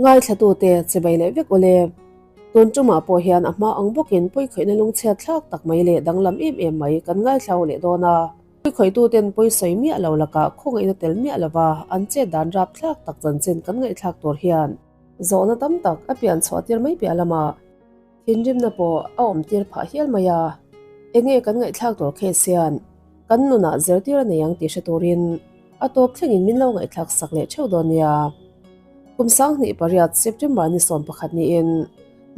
Ngaithlatute chibai leh vek ule. Tun tumah pawh hian a hma ang bawkin pawikhawihna lungchhiat thlak tak mai leh danglam em em mai kan ngaithlau leh dawn a. Pawikhawihtute'n pawisawi miah lo lakah khawngaihna tel miah lova an chet dan rapthlak tak chanchin kan ngaihthlak tur hian zawhna tam tak a pian chhuah tir mai piah lamah Thinrimna pawh a awm tir phah hial mai a, enge kan ngaihthlak tur case hian kan nunah zirtir a nei ang tih hre turin a tawp thlengin min lo ngaihthlak sak leh theuh dawn nia. Kum 2008 September ni 11 niin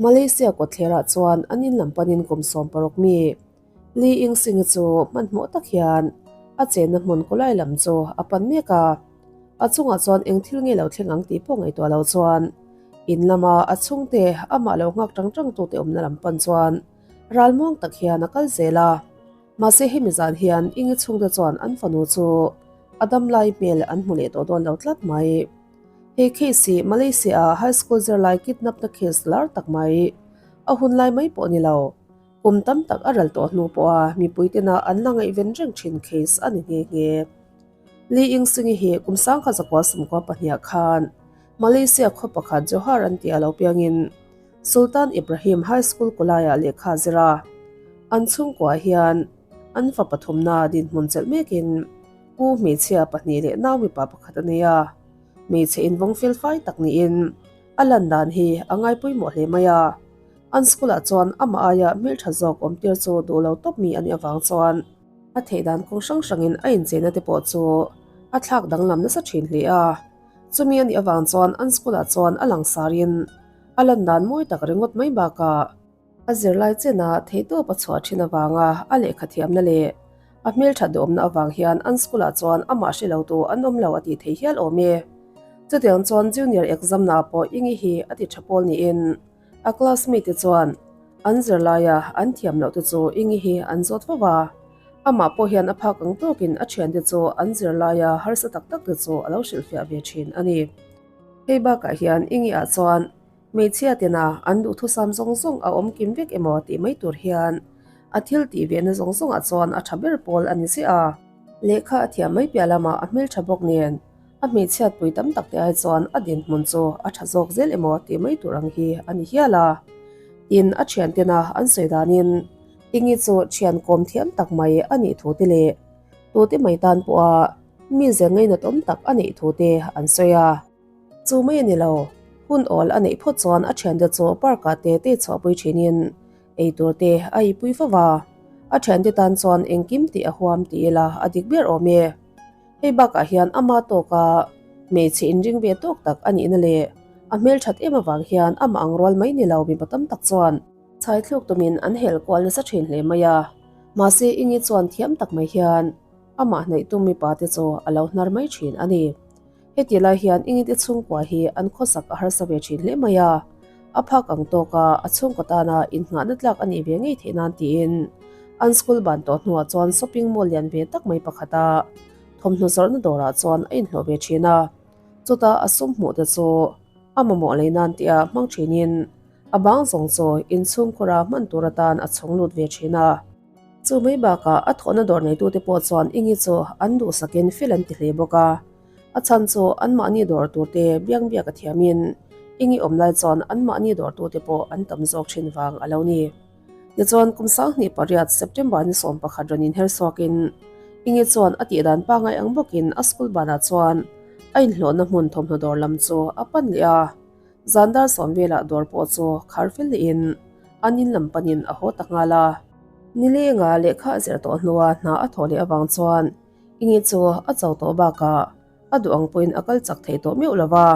Malaysia kawtthlerah chuan an in lam panin kum 16 mi Li Yingxing-i chu hmanhmawh tak hian a chenna hmun kawlai lam chu a pan mek a, a chungah chuan eng thil nge lo thleng ang tih pawh ngaihtuah lo chuan in lama a chhungte amah lo nghak tang tang tute awmna lam pan chuan ralmuang tak hian a kal zel a. Mahse hemi zan hian Ingi chhungte chuan an fanu chu a damlai hmel an hmu leh tawh dawn lo tlat mai. He case hi Malaysia-a high school zirlai kidnap-na case lar tak mai a hunlai mai pawh ni lo. Kum tam tak a ral tawh hnu pawha mipui tena an la ngaihven reng thin case a ni nghe nghe. Li Yingxing-i hi kum 1992 khan Malaysia khaw pakhat Johor an tih a lo piangin Sultan Ibrahim High School Kulaiah lehkha a zir a. An chhungkuah hian an fa pathumna dinhmun chelh mekin u hmeichhia pahnih leh nau mipa pakhat a nei a. Hmeichhe invawng felfai tak niin a lan dan hi a ngaipawimawh hle mai a. An school ah chuan amah aia hmeltha zawk awm tir chu duh lo tawp mi a nih avang chuan a theih dan kawng hrang hrangin a incheina te pawh chu a thlak danglam nasa thin hle a. Chumi a nih avang chuan an school ah chuan a langsarin a lan dan mawi tak ringawt mai bakah a zirlai chena theihtawp a chhuah thin avanga a lehkha thiamna leh a hmelthat duhawmna avang hian an school ah chuan amah hre lo tu an awm lo a tih theih hial awm e. Chutiang chuan junior exam na pawh Ingi hi a ti tha pawl niin A classmate te chuan an zirlaia an thiam loh te chu Ingi hi an zawt fo va, amah pawh hian a phak ang tawkin a thiante chu an zirlaia harsa tak tak te chu a lo hrilhfiah ve thin a ni. Hei bakah hian Ingi ah chuan hmeichhia tena an duhthusam zawng zawng a awm kim vek emaw tih mai tur hian a thil tih ve na zawng zawngah chuan a tha ber pawl a ni ziah a. Lehkha a thiam mai piah lamah a hmeltha bawk nen A hmeichhiat pui tam tak te ai chuan a dinhmun chu a tha zawk zel emaw tih mai tur ang hi a ni hial a. Tin, a thian tena an sawi danin Ingi chu thian kawm thiam tak mai a nih thu te leh tute mai tan pawha mi ze ngainat awm tak a neih thu te an sawi a. Chu mai a ni lo, hun awl a neih phawt chuan a thiante chu park-ah te te chhuahpui thinin ei tur te a ipui fo va. A thiante tan chuan engkim tih a huam ti ila a dik ber awm e. Hei bakah hian ama tawka hmeichhe inring ve tawk tak a nihna leh a hmelthat em avang hian amah ang rual mai ni lo mipa tam tak chuan chhaithluk tumin an hel kual nasa thin hle mai a. Mahse Ingi chuan thiam tak mai hian amah hnaih tum mipa te chu a lo hnar mai thin a ni. Heti lai hian Ingi te chhungkua hi an khawsak a harsa ve thin hle mai a, a phak ang tawka a chhungkaw tana innghahna tlak a nih ve ngei theih nan tiin an school ban tawh hnuah chuan shopping mall lian ve tak mai pakhata thawmhnaw zawrhna dawrah chuan a inhlawh ve thin a, chutah a sum hmuh te chu a mamawh lei nan tia hmang thinin a bang zawng chu inchhungkhura hman tur atan a chhawng lut ve thin a. Chu mai bakah a thawhna dawr neitute pawh chuan Ingi chu an duhsakin fel an ti hle bawk a. A chhan chu anmahni dawr turte biang biak a thiamin Ingi awm lai chuan anmahni dawr tute pawh an tam zawk thin vang a lo ni. Tichuan kum 28 September ni 11 rawn inher chhuakin Ingi chuan a tihdan pangngai ang bawkin a school banah chuan a inhlawhna hmun thawmhnaw dawr lam chu a pan leh a. Zan dar sawm velah dawr pawh chu khar fel lehin an in lam panin a haw ta nghal a. Nilenga lehkha a zir tawh hnua hna a thawh leh avang chuan Ingi chu a cho tawh bakah a duh ang pawhin a kal chak thei tawh meuh lo va.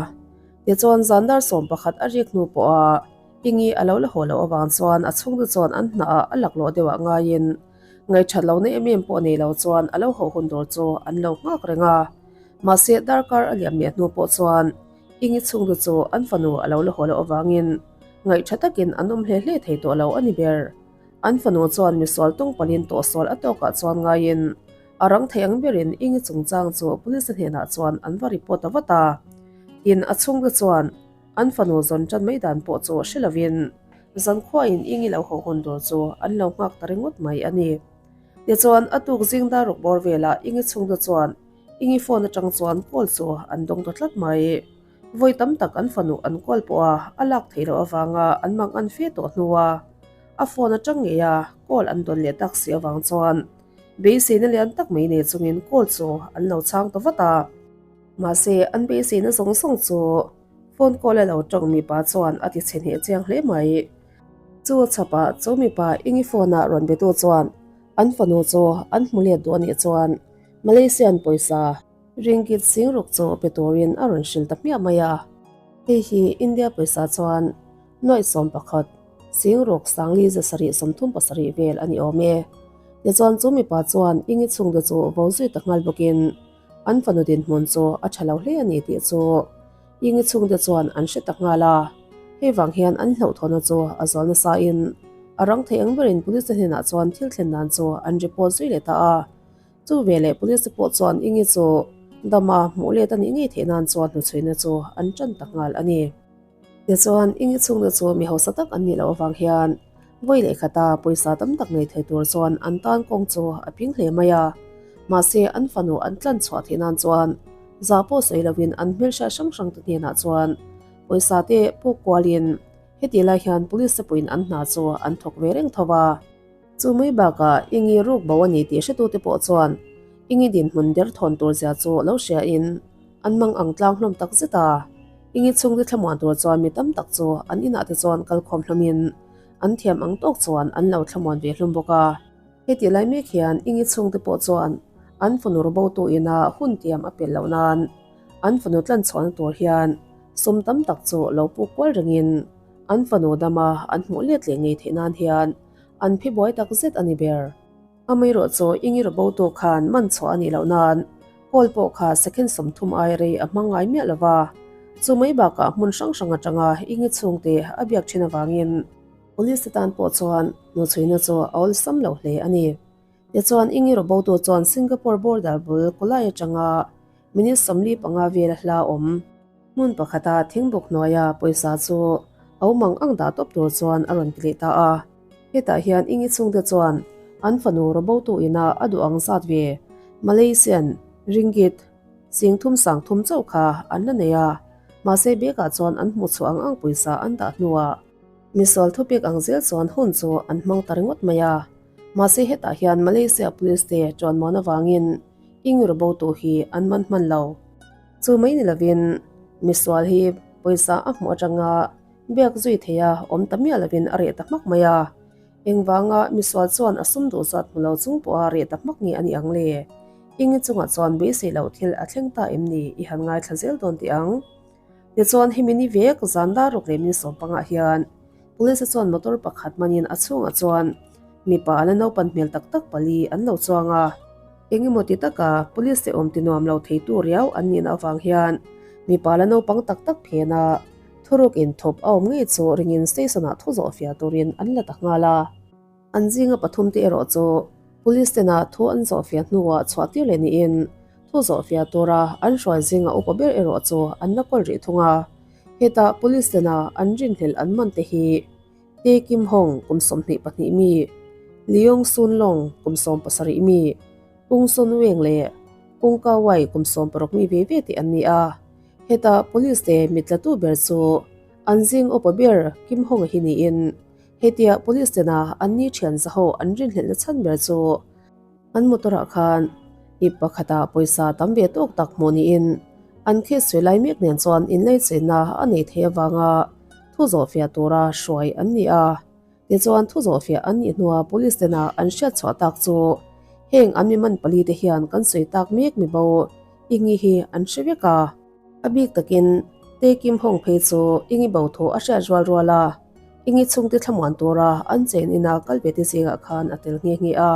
Tichuan zan dar 11 a rik hnu pawha Ingi a lo la haw loh avang chuan a chhungte chuan an hnaah a laklawh deuhah ngaiin ngaihṭhat lohna em em pawh nei lo chuan a lo haw hun tur chu an lo nghak reng a. Mahse darkar a liam leh hnu pawh chuan Ingi chhungte chu an fanu a lo la haw loh avangin ngaihṭha takin an awm hle hle thei tawh lo a ni ber. An fanu chuan misual tung palin tawhsual a tawkah chuan ngaiin a rang thei ang berin Ingi chungchang chu police hnenah chuan an va report ta vat a. Tin, a chhungte chuan an fanu zawn tan mai dan pawh chu hre lovin zankhuain Ingi lo haw hun tur chu an lo nghak ta ringawt mai a ni. Tichuan, a tuk zing dar ruk bawr velah Ingi chhungte chuan Ingi phone atang chuan call chu an dawng ta tlat mai. Vawi tam tak an fanu an call pawh a, a lak theih loh avanga an mang an fe tawh hnua a phone atang ngei a call an dawn leh tak si avang chuan beiseina lian tak mai nei chungin call chu an lo chhang ta vat a. Mahse an beiseina zawng zawng chu phone call a lo tawng mipa chuan a ti chhe hneh chiang hle mai. Chu chhapah chu mipa Ingi phone ah rawn betu chuan an fanu chu an hmu let duh a nih chuan Malaysian pawisa Ringgit singruk chu pe turin a rawn hrilh ta hmiah mai a. Hei hi India pawisa chuan nuaih 11, singruk sangli 737 vel a ni awm e. Tichuan chu mipa chuan Ingi chhungte chu vo zui ta nghal bawkin an fanu dinhmun chu a tha lo hle a ni tih chu Ingi chhungte chuan an hre ta nghal a. Hei vang hian an hlauhthawhna chu a zual nasain a rang thei ang berin police te hnenah chuan thil thlen dan chu an report zui leh ta a. Chu veleh police te pawh chuan Ingi chu dama hmuh let a nih ngei theih nan chuan hnuchhuina chu an tan ta nghal a ni. Tichuan, Ingi chhungte chu mi hausa tak an nih loh avang hian vawi leh khata pawisa tam tak nei thei tur chuan an tan kawng chu a ping hle mai a. Mahse, an fanu an tlan chhuah theih nan chuan zah pawh sawi lovin an hmelhriat hrang hrang te hnenah chuan pawisa te puk kualin heti lai hian police te pawhin an hna chu an thawk ve reng tho va. Chu mai bakah Ingi ruk bo a ni tih hretute pawh chuan Ingi dinhmun derthawn tur zia chu lo hriain an mang ang tlang hlawm tak zet a. Ingi chhungte thlamuan tur chuan mi tam tak chu an inah te chuan kalkhawm hlawmin an thiam ang tawk chuan an lo thlamuan ve hlawm bawk a. Heti lai mek hian Ingi chhungte pawh chuan an fanu rubotu ina hun tiam a pel loh nan an fanu tlanchhuahna tur hian sum tam tak chu lo puk kual rengin an fanu dama an hmuh let leh ngei theih nan hian An phi buai tak zet a ni ber. Amaherawh chu Ingi Roboto khan man chhuah a nih loh nan call pawh kha second 30 ai rei a hmang ngai miah lo va. Chu mai bakah hmun hrang hrang atanga Ingi chhungte a biak thin avangin Police te tan pawh chuan hnuchhuina chu a awlsam lo hle a ni. Tichuan Ingi Roboto chuan Singapore border bul Kulai atanga minute 45 vel a hla awm. Hmun pakhata thingbuk hnuaia pawisa chu a awm ang ang dah tawp tur chuan a rawn ti leh ta a. Hetah hian Ingi chhungte chuan an fanu Robotu ina a duh ang zat ve Malaysian ringgit 30 30 chauh kha an la nei a, mahse bag-ah chuan an hmuh chhuah ang ang pawisa an dah hnuah misual thupek ang zel chuan hun chu an hmang ta ringawt mai a. Mahse hetah hian Malaysia police te ṭuanmuan avangin Ingi Robotu hi an man hman lo. Chu mai ni lovin misual hi pawisa a hmuh atanga biak zui thei a awm ta miah lovin a reh ta hmak mai a. Engvanga misual chuan a sum duh zat hmu lo chung pawha reh ta hmak nge a nih ang le? Ingi chungah chuan beisei loh thil a thleng ta em ni i han ngaithla zel dawn teh ang. Tichuan hemi ni vek zan dar ruk leh min sawmpangah hian Police chuan motor pakhat hmanin a chhungah chuan mipa la naupan hmel tak tak pali an lo chuang a. Engemaw ti taka police te awm ti nuam lo theitu riau an nihna avang hian mipa la naupang tak tak phena thuruk inthawp a awm ngei chu ringin station ah thu zawh fiah turin an la ta nghal a. An zinga pathum te erawh chu police tena thu an zawh fiah hnuah chhuah tir leh niin thu zawh fiah tura an hruai zinga upa ber erawh chu an la kawl rih thung a. Hetah police tena an rinhlelh an man te hi Tae Kim Hong kum 22 mi, Leong Soon Long kum 17 mi, Ung Son Weng leh Ung Ka Wai kum 16 mi ve ve te an ni a. Hetah police te mittlatu ber chu an zing upa ber Kim Hong-a hi niin hetia police tena an ni thian zaho an rinhlelhna chhan ber chu an motor-ah khan ip pakhatah pawisa tam ve tawk tak hmuh niin an case sawi lai mek nen chuan inleichhenna a nei thei avanga thu zawhfiah tura hruai an ni a. Tichuan thu zawhfiah an nih hnua police tena an hriat chhuah tak chu heng an mi man pali te hian kan sawi tak mek mi bo Ingi hi an hre vek a. A bik takin Tae Kim Hong phei chu Ingi bo thu a hriat rual rual a, Ingi chhungte thlamuan tura an chen ina kal ve te zingah khan a tel nghe nghe a.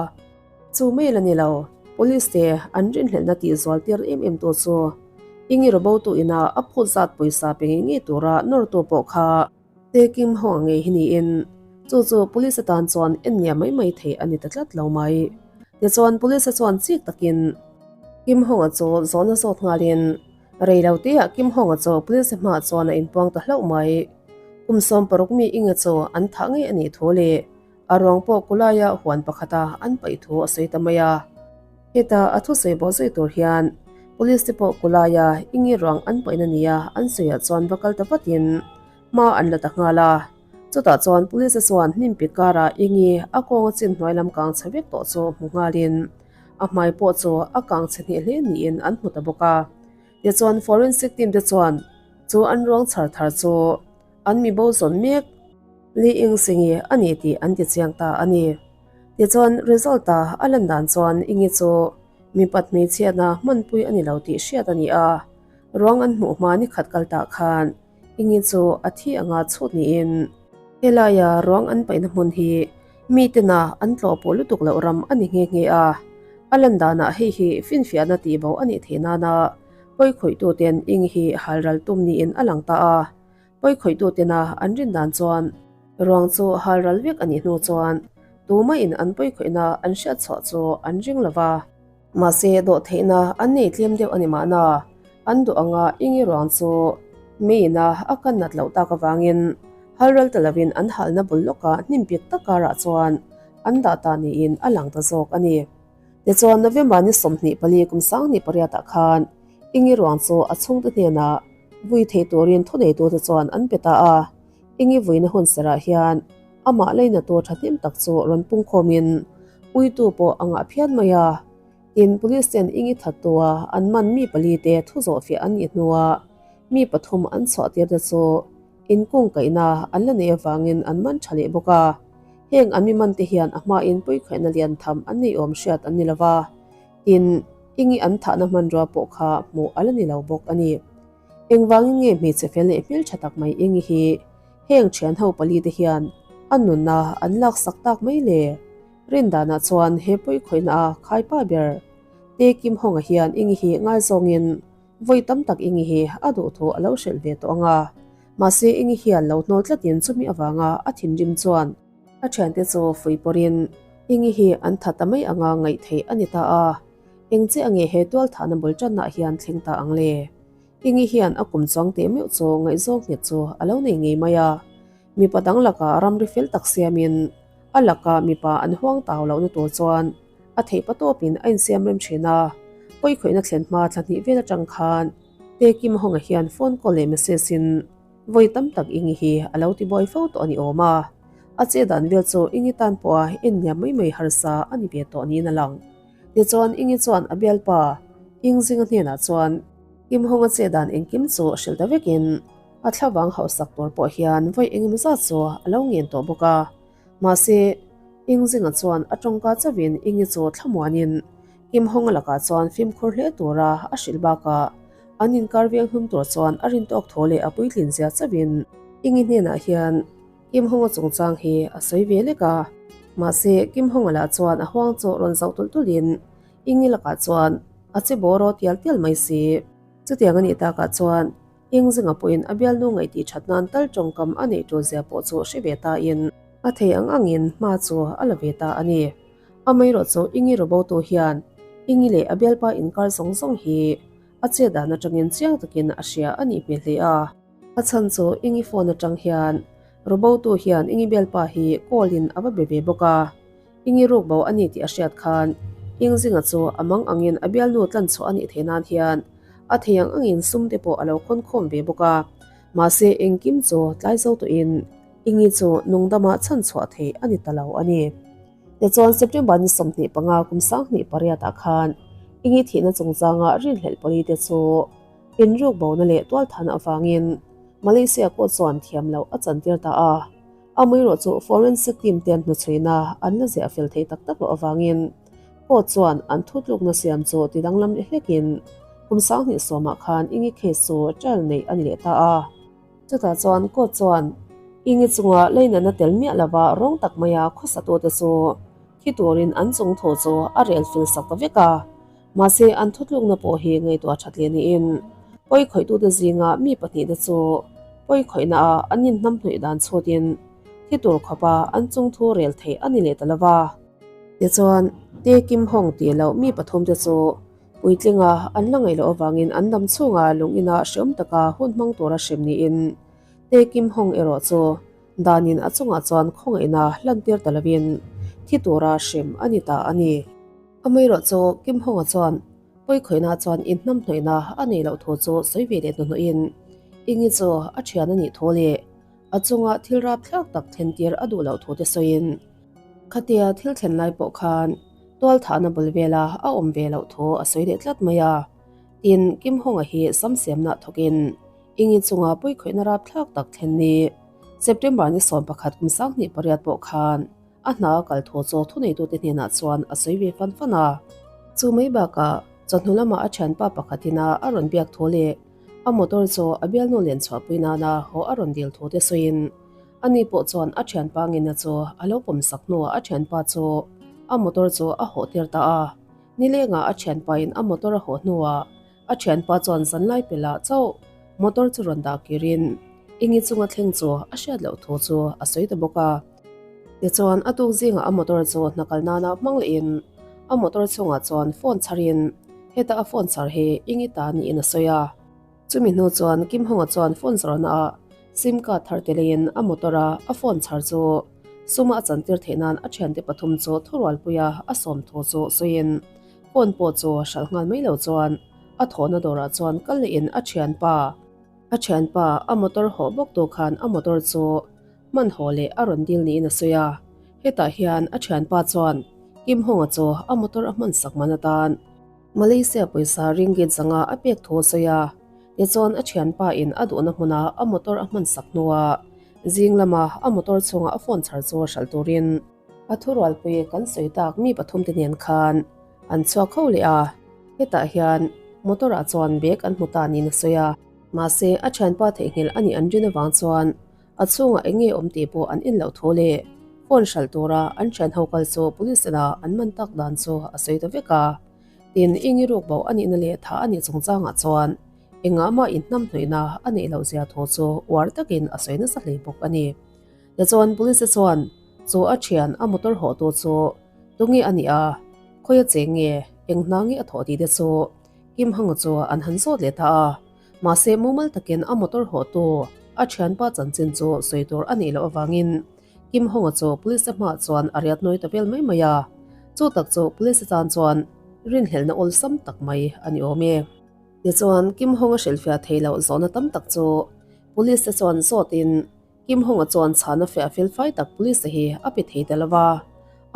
Chu mai la ni lo, police te an rinhlelhna tih zual tir em em tu chu Ingi Robotu ina a phut zat pawisa pe ngei ngei tura nawrtu pawh kha Tae Kim Hong a ngei hi niin chu chu police atan chuan en ngia mai mai thei a ni ta tlat lo mai. Tichuan police chuan chik takin Kim Hong-a chu zawhna zawt nghalin rei lo teah Kim Hong-a chu police hmaah chuan a inpuang ta hlauh mai. Kum 16 mi Inge chu an thah ngei a nih thu leh a ruang pawh kulaia huan pakhata an paih thu a sawi ta mai a. Heta a thusawi bawh zui tur hian. Police te pawh kulaia Ingi ruang an paihna nia an sawiah chuan va kal ta vatin hma an la ta nghal a. Chutah chuan Police te chuan hnim pik karah Ingi a kawnga chin hnuai lam kang chhe vek tawh chu hmu nghalin a hmai pawh chu a kang chhe hneh hle niin an hmu ta bawk a. Tichuan Forensic team te chuan chu an ruang chhar thar chu an mi bo zawn mek Li Ing Singi a ni tih an ti chiang ta a ni. Tichuan result a a lan dan chuan Ingi chu mipat hmeichhiatna hmanpui a ni lo tih hriat a ni a, ruang an hmuh hma ni khat kal tah khan Ingi chu a thi anga chhut niin helaia ruang an paihna hmun hi mi tena an tlawh pawh lutuk loh ram a ni nghe nghe a, a lan danah hei hi finfiahna tihbo a nih theih nana pawikhawihtu ten Ingi hi halral tum niin a lang ta a. Pawikhawihtu tena an rin dan chuan ruang chu halral vek a nih hnu chuan tumahin an pawikhawihna an hriat chhuah chu an ring lo va. Mahse, dawhtheihna an nei tlem deuh a ni mahna, an duh anga Ingi ruang chu meiina a kan nat loh tak avangin halral ta lovin an halna bul lawkah hnim pik tak karah chuan an dah ta niin a lang ta zawk a ni. Tichuan, November ni 24 kum 2008ah khan Ingi ruang chu a chhungte hnenah Vui thei turin thuneitute chuan an pe ta a, Ingi vuina hun serah hian amah leina tur thahnem tak chu rawn pungkhawmin uitu pawh a ngah phian mai a. Tin, Police ten Ingi thattua an man mi palite thu zawhfiah an nih hnuah mi pathum an chhuah tir te chu inkungkaihna an la nei avangin an man tha leh bawk a. Heng an mi man te hian a hmain puikhaihna lian tham an nei awm hriat an ni lova. Tin, Ingi an thahna hmanrua pawh kha hmuh a la ni lo bawk a ni. Engvangin nge hmeichhe fel leh hmeltha tak mai Ingi hi heng thian ho pali te hian a nunna an laksak tak mai le? Rindanah chuan he pawikhawihna a khaipa ber Te Kim Hong-a hian Ingi hi ngaizawngin vawi tam tak Ingi hi a duhthu a lo hrilh ve tawh ang a, mahse Ingi hian lo hnawl tlatin chumi avanga a thinrim chuan A thiante chu fui pawrin Ingi hi an tha ta mai anga ngaih theih a ni ta a, eng che ange he tual thahna bul tanah hian thleng ta ang le? Ingi hian a kum chuang teh meuh chu ngaihzawng nghet chu a lo nei ngei mai a, mipa dang lakah ramri fel tak siamin a laka mipa an huang tau lohna tur chuan a theih patawpin a insiam rem thin a, pawikhawihna thlen hma thla hnih vel atang khan Tekim Hawnga hian phone call leh message in Vawi tam tak Ingi hi a lo ti buai fo tawh a ni awm a, a che dan vel chu Ingi tan pawha en liam mai mai harsa a ni ve tawh niin a lang. Tichuan Ingi chuan a bialpa Ingzinga hnenah chuan Kim Hong-a che dan engkim chu hrilh ta vekin a thlavang hauhsak tur pawh hian vawi engemaw zat chu a lo ngen tawh bawk a. Mahse, Ingzinga chuan a tawngka chauhin Ingi chu thlamuanin Kim Hong-a lakah chuan fimkhur hle tura a hrilh bakah an inkar veng hlum tur chuan a rintawk thaw leh a puitlin zia chauhin Ingi hnenah hian Kim Hong-a chungchang hi a sawi ve lek a. Mahse, Kim Hong-a lah chuan a huang chu rawn zauh tulh tulhin Ingi lakah chuan a che bawr aw tial tial mai si. Chutiang a nih takah chuan Ingzinga pawhin a bialnu ngaih tih that nan tal tawngkam a neih tul zia pawh chu hre ve tain a thei ang angin hma chu a la ve ta a ni. Amaherawh chu Ingi Roboto hian Ingi leh a bialpa inkar zawng zawng hi a chet dan atangin chiang takin a hria a nih hmel hle a. A chhan chu Ingi phone atang hian Roboto hian Ingi bialpa hi call in a va be ve bawk a. Ingi ruk bo a ni tih a hriat khan Ingzinga chu a mang angin a bialnu tlan chhuah a nih theih nan hian a thei ang angin sum te pawh a lo khawn khawm ve bawk a. Mahse engkim chu tlai zo tawhin Ingi chu nungdama chhan chhuah theih a ni ta lo a ni. Tichuan September ni 25 kum 2008 ah khan Ingi thihna chungchanga rinhlelh pali te chu inruk bona leh tualthana avangin Malaysia court chuan thiam loh a chantir ta a. Amaherawh chu forensic team ten hnuchhuina an la ziah fel thei tak tak loh avangin court chuan an thutlukna siam chu ti danglam leh hlekin kum 2010 ah khan Ingi case chu trial neih a ni leh ta a. Chutah chuan court chuan Ingi chunga leinana tel miah lova rawng tak maia khawsatute chu thi turin an chung thu chu a rel fel sak ta vek a. Mahse an thutlukna pawh hi ngaihtuah that leh niin pawi khawihtute zinga mi pahnihte chu pawi khawihna ah an inhnam hnawih dan chhutin thi tur khawpa an chung thu rel theih a ni leh ta lova. Tichuan, Te Kim Hong tih loh mi pathumte chu puitlinga an la ngaih loh avangin an dam chhunga lung ina hreawm taka hun hmang tura hrem niin Te Kim Hong erawh chu danin a chungah chuan khawngaihna hlantir ta lovin thi tura hrem a ni ta a ni. Amaherawh chu Kim Hong-a chuan. Pawikhawihna chuan inhnamhnawihna a neih loh thu chu sawi ve leh hnuhnawhin Ingi chu a thian a nih thu leh a chunga thil rapthlak tak thlentir a duh loh thu te sawiin khatia thil thlen lai pawh khan tualthahna bul vela a awm ve loh thu a sawi leh tlat mai a. Tin, Kim Hong-a hi sam siamna thawkin Ingi chunga pawikhawihna rapthlak tak thlen ni September ni 11 kum 28 pawh khan A hna a kal thu chu thuneitute hnenah chuan a sawi ve fan fan a. Chu mai bakah chawhnu lamah a thianpa pakhatin a a rawn biak thu leh a motor chu a bialnu len chhuahpui nana haw a rawn dil thu te sawiin ani pawh chuan a thianpa ngena chu a lo pawmsak hnuah a thianpa chu a motor chu a hawh tir ta a. Nilengah a thianpain a motor a hawh hnuah a thianpa chuan zanlai pelah chauh motor chu rawn dah kirin Ingi chunga thleng chu a hriat loh thu chu a sawi ta bawk a. Tichuan, a tuk zingah a motor chu hna kal nana hmang lehin a motor chhungah chuan phone chharin heta a phone chhar hi Ingi ta niin a sawi a. Chumi hnu chuan Kim Hong-a chuan phone zawrhnaah sim card thar te leiin a motor a a phone chhar chu suma a chantir theih nan a thiante pathum chu thurualpuia a sawm thu chu sawiin phone pawh chu hralh nghal mai lo chuan a thawhna dawrah chuan kal lehin a thianpa a thianpa a motor hawh bawk tu khan a motor chu Hman haw leh a rawn dil niin a sawi a, hetah hian a thianpa chuan Kim Hong-a chu a motor a hman sak man atan Malaysia pawisa ringgit zanga a pek thu a sawi a, tichuan a thianpa in a duhna hmuna a motor a hman sak hnuah zing lama a motor chhunga a phone chhar chu hralh turin a thurualpui kan sawi tak mi pathum te nen khan an chhuak ho leh a, hetah hian motor ah chuan bag an hmu ta niin a sawi a, mahse a thianpa theihnghilh a nih an rin avang chuan A chhungah eng nge awm tih pawh an en loh thu leh phone hralh tura an thian ho kal chu police ina an man tak dan chu a sawi ta vek a. Tin, eng i ruk bo a nihna leh tha a nih chungchangah chuan engah mah inhnamhnawihna a neih loh zia thu chu uar takin a sawi nasa hle bawk a ni. Tichuan police chuan chu a thian a motor hawhtu chu tunge a nih a, khawi a cheng nge, eng hna nge a thawh tih te chu Kim Hang chu an han zawt leh ta a. Mahse mumal takin a motor hawhtu a thianpa chanchin chu sawi tur a nih loh avangin Kim Hong-a chu police te hmaah chuan a riat nawi ta vel mai mai a. Chu tak chu police te tan chuan rinhlelhna awlsam tak mai a ni awm e. Tichuan Kim Hong-a hrilhfiah theih loh zawhna tam tak chu police te chuan zawtin Kim Hong-a chuan chhana fiah fel fai tak police te hi a pe thei ta lo va.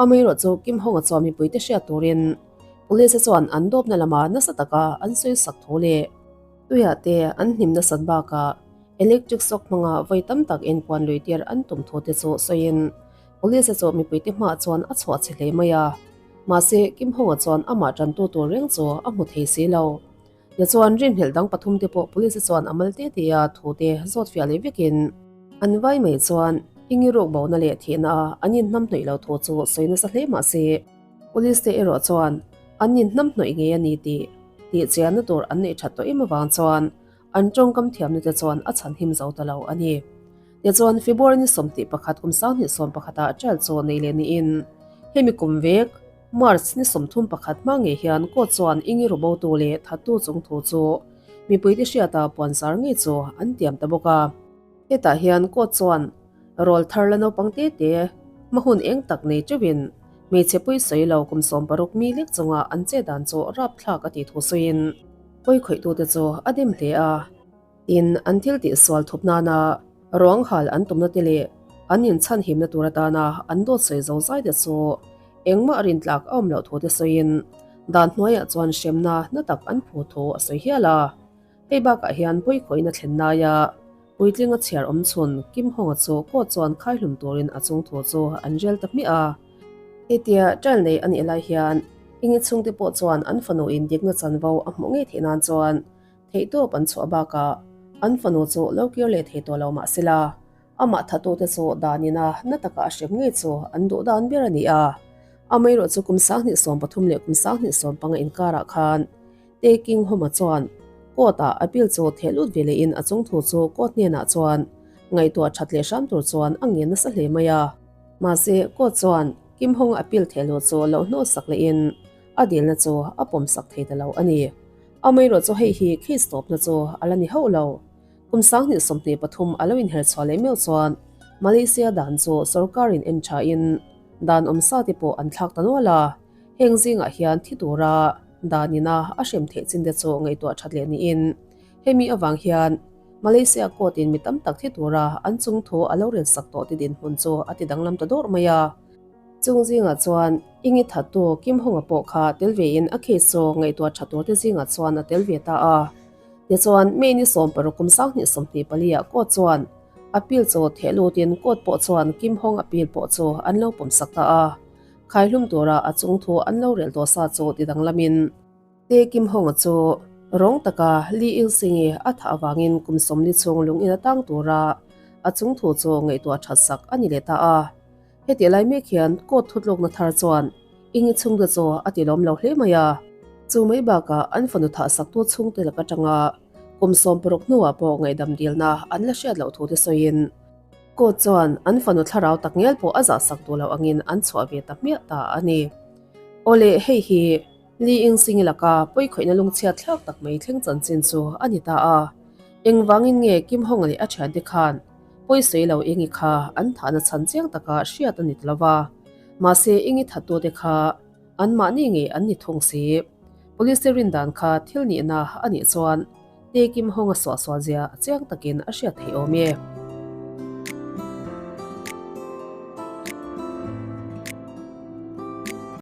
Amaherawh chu Kim Hong-a chuan mipuite hriat turin police te chuan an dawpna lama nasa taka an sawi sak thu leh tuiah te an hnim nasat bakah electric shock hmanga vawi tam tak inpuan lui tir an tum thu te chu sawiin police te chu mipuite hmaah chuan a chhuah chhe hle mai a. Mahse Kim Hong-a chuan amah tantu tur reng chu a hmu thei si lo. Tichuan rinhlelh dang pathum te pawh police chuan a mal te te a thu te zawt fiah leh vekin an vai mai chuan Ingi ruk bona leh thihna a an inhnamhnawih lo thu chu sawi nasa hle mah se police te erawh chuan an inhnamhnawih ngei a ni tih tih chianna tur an neih that tawh em avang chuan an tawngkam thiamna te chuan a chhan him zo ta lo a ni. Tichuan February ni 21 kum 2011 ah trial chu nei leh niin hemi kum vek March ni 31 hma ngei hian court chuan Ingi Robotu leh Thattu chung thu chu mipuite hriata puanzar ngei chu an tiam ta bawk a. Hetah hian court chuan rawl thar la naupang te te hma hun eng tak nei teuhin hmeichhe pui sawi lo kum 60 mi lek chunga an che dan chu rapthlak a tih thu sawiin pawikhawih-tute chu a dem hle a. Tin, an thil tih sual thup nana ruang hal an tumna te leh an inchhanhimna tur atana an dawt sawi zo zai te chu engmah rintlak a awm loh thu te sawiin dan hnuaiah chuan hremna na tak an phu thu a sawi hial a. Hei bakah hian pawikhawihna thlen laia puitlinga chhiar awm chhun Kim Hong-a chu court chuan khaihlum turin a chung thu chu an rel ta hmiah a. Hetia trial nei a nih lai hian Ingi chhungte pawh chuan an fanu in dikna chanvo a hmuh ngei theih nan chuan Theihtawp an chhuah bakah an fanu chu lo kir leh thei tawh lo mah sela, amah thatute chu danina na taka a hrem ngei chu an duh dan ber a ni a. Amaherawh chu kum 2013 leh kum 2015 inkarah khan Tae King Homa chuan court-ah appeal chu theh lut ve lehin a chung thu chu court hnenah chuan ngaihtuah that leh hram tur chuan a ngen nasa hle mai a. Mahse, court chuan Kim Hong-a appeal theh luh chu lo hnawhsak lehin a dilna chu a pawmsak thei ta lo a ni. Amaherawh chu hei hi case tawpna chu a la ni hauh lo. Kum 2023 a lo inher chhuah leh meuh chuan Malaysia dan chu sorkarin en thain dan awmsa te pawh an thlak ta nual a, heng zingah hian thi tura Danina a hrem theih chin te chu ngaihtuah that leh niin hemi avang hian Malaysia court in mi tam tak thi tura an chung thu a lo rel sak tawh te dinhmun chu a ti danglam ta dawrh mai a. Chung zingah chuan Ingi thattu Kim Hong-a pawh kha tel vein a case chu ngaihtuah tha tur te zingah chuan a tel ve ta a. Tichuan May ni 16 kum 2024 ah court chuan appeal chu theh lutin court pawh chuan Kim Hong appeal pawh chu an lo pawm sak ta a. Khaihlum tura a chung thu an lo rel tawh sa chu ti danglamin Te Kim Hong-a chu rawng taka Lee Il-sing-i a thah avangin kum 40 chhung lung in a tang tura a chung thu chu ngaihtuah that sak a ni leh ta a. Heti lai mek hian court thutlukna thar chuan Ingi chhungte chu a ti lawm lo hle mai a. Chu mai bakah an fanu thah saktu chhungte lak atanga kum 60 hnuah pawh ngaihdam dilna an la hriat loh thu te sawiin court chuan an fanu thlarau tak ngial pawh a zah sak duh loh angin an chhuah ve ta hmiah ta a ni. Awle hei hi Li Yingxing-i laka pawikhawihna lungchhiat thlak tak mai thleng chanchin chu a ni ta a. Engvangin nge Kim Hong-a leh a thiante khan pawisawi lo Ingi kha an thahna chhan chiang taka hriat a ni ta lova. Mahse Ingi thattute kha anmahni ngei an ni thung si. Police te rin dan kha thil nihna a nih chuan Te Kim Hong-a suahsual zia chiang takin a hriat theih awm e.